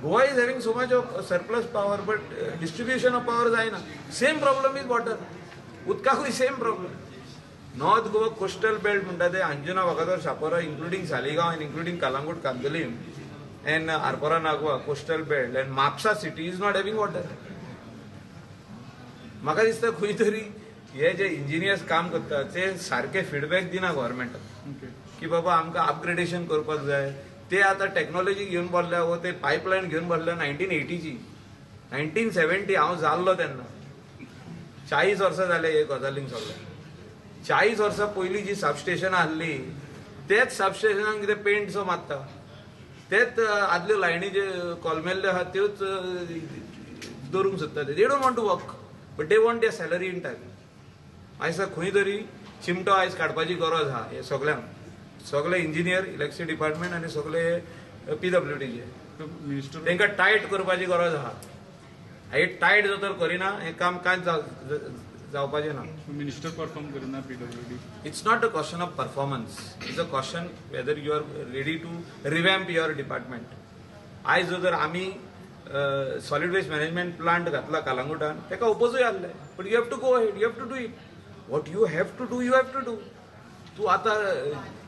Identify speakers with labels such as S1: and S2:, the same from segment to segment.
S1: Goa is having so much of surplus power, but distribution of power जायना. Same problem is water. उदकाकूय same problem. North Goa coastal belt म्हणटा ते Anjuna, Vagator, Chapora, including Saligao and including Calangute, Candolim and Arpora, Nagua coastal belt and Mapusa city is not having water. म्हाका दिसता खंय तरी हे जे engineers काम करतात ते सारके फिडबॅक दिना गव्हर्मेंटाक की बाबा आमकां अपग्रेडेशन करपाक जाय. ते आतां टॅक्नॉलॉजी घेवन बसल्या वो ते पायपलायन घेवन बसल्या 1980ची, 1970. हांव जाल्लो तेन्ना. 40 वर्सां जाले हे गजालींक सगळ्या. 40 वर्सां पयलीं जी सबस्टेशनां आहली तेच सबस्टेशनाक कितें पेंटसो मारता. तेच आदल्यो लायनी जे कोलमेल्ल्यो आहा त्योच दवरूंक सोदता. They don't want to work, but they want their salary in time. आयज खंय तरी चिमटो आयज काडपाची गरज आहा हे सगळ्यांक, सगळे इंजिनियर, इलेक्ट्रिसिटी डिपार्टमेंट आनी सगळे पीडब्ल्यूडीचे.
S2: मिनिस्टर
S1: तांकां टायट करपाची गरज आहा. हे टायट जर तर करिना, हें काम कांयच जावपाचें ना.
S2: मिनिस्टर परफॉर्म करिना PWD?
S1: It's not a question of performance. It's a question whether you are ready to revamp your department. आयज जर आमी सॉलिड वेस्ट मॅनेजमेंट प्लांट घातला कालांगुटान, ताका ओपोजूय आहले, but you have to go ahead, you have to do it. What you have to do, you have to do. तूं आतां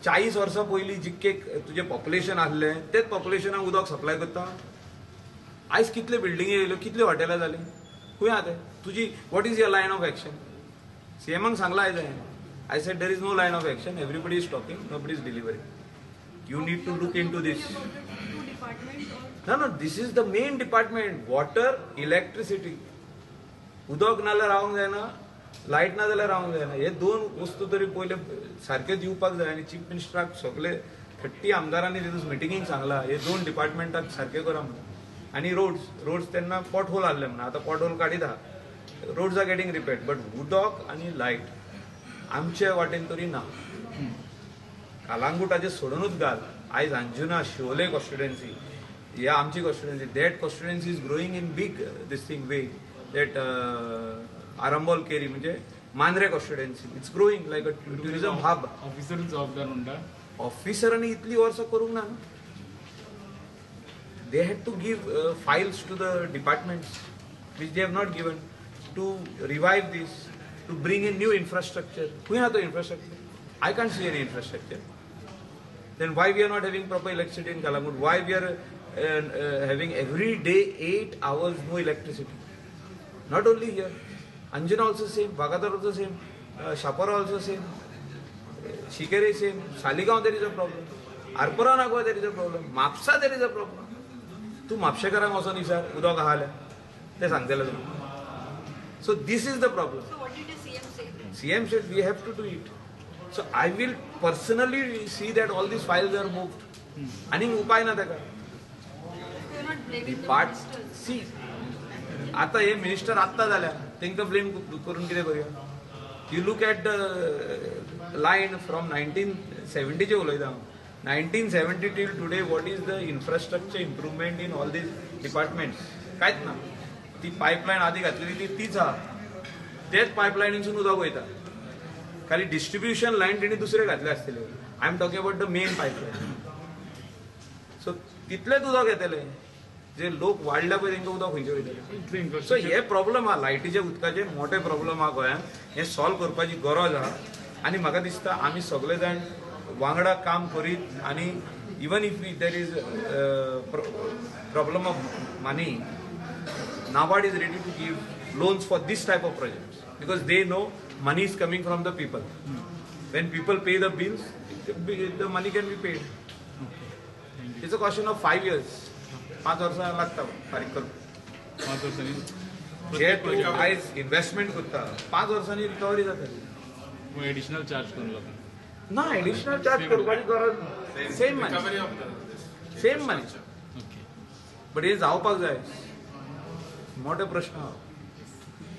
S1: 40 वर्सां पयलीं जितके तुजें पॉप्युलेशन आहलें तेच पॉप्युलेशनाक उदक सप्लाय करता. आयज कितले बिल्डिंगी येयल्यो, कितली हॉटेलां जालीं, खंय आहा तें तुजी? What is your line of action? सीएमाक सांगलां आयज हांवें. I said there is no line of action. Everybody is talking, nobody is delivering. You need to look into this.
S3: Two departments or
S1: No, this is the main department. Water, electricity. उदक नाल्यार रावंक जायना, light ना जाल्यार रावंक जायना. हे दोन वस्तू तरी पयले सारके दिवपाक जाय. आनी चीफ मिनिस्टराक सगळे 30 आमदारांनी तितून मिटिंगेक सांगला, हे दोन डिपार्टमेंटाक सारके करा म्हणून. आनी रोड्स, रोड्स तेन्ना पॉट होल आहले म्हणून आतां पॉट होल काडीत आहा. Roads are getting repaired, but उदक आनी लायट आमचे वाटेन तरी ना. कालांगुटाचे सोडूनच घाल. आयज अंजुना, शिवोले कॉन्स्टिट्युएन्सी, ह्या आमची constituency, that constituency is growing in big this thing way that Arambol, Keri, म्हणजे Mandrem constituency, it's growing like a tourism hub.
S2: Officer जबाबदार म्हणटा.
S1: ऑफिसरांनी इतली वर्सां करूंक ना. They had to give files to the departments, which they have not given, to revive this, to bring in new infrastructure. खंय आहा तो infrastructure? I can't see any infrastructure. Then why we are not having proper electricity in Calangute? Why we are having every day 8 hours no electricity? Not only here, Anjuna also same, Vagator also same, Chapora also same, Shinkeri same, Saligao there is a problem, Arpora Nagua there is a problem, Mapsa there is a problem. तूं म्हापशेकारांक वचोन विचार उदक आहा जाल्यार ते सांगतले तुका. So this is the problem.
S3: So what did the CM say?
S1: CM said we have to do it. So I will personally see that all these files are moved. आनीक उपाय ना ताका.
S3: You are not blaming the
S1: part
S3: ministers.
S1: See, आतां हे minister आत्तां जाल्या, तांकां blame करून कितें करुया? You look at the line from 1970चे उलयता हांव, 1970 till today, what is the infrastructure improvement in all these departments? कांयच ना. ती पायपलायन आदी घातलेली ती तीच आहा. तेच पायपलायनीसून उदक वयता. खाली डिस्ट्रिब्युशन लायन तेणी दुसरे घातले आसतले. I am talking about the main pipeline. So तितलेच उदक येतले. जे लोक वाडल्या पळय तेंकां उदक खंयचे वयतले? सो हे प्रॉब्लम आहा. लायटीचे, उदकाचे मोठे प्रॉब्लम आहा गोंयांत. हे सॉल्व करपाची गरज आहा आनी म्हाका दिसता आमी सगळे जाण वांगडा काम करीत आनी even if there is problem of money, NABARD is ready to give loans for this type of projects because they know money is coming from the people. When people pay the bills, the money can be paid. It's a question of 5 years. 5 वर्सां लागता फारीक करपाक.
S2: 5 वर्सांनी.
S1: जे तूं आयज investment करता, 5 वर्सांनी recovery जाता.
S2: एडिशनल चार्ज करून लोकांक?
S1: ना, एडिशनल चार्ज करपाची गरज ना. Same money.
S4: Recovery of the
S1: same money.
S2: Okay.
S1: But हे जावपाक जाय. मोठे प्रश्न आहा.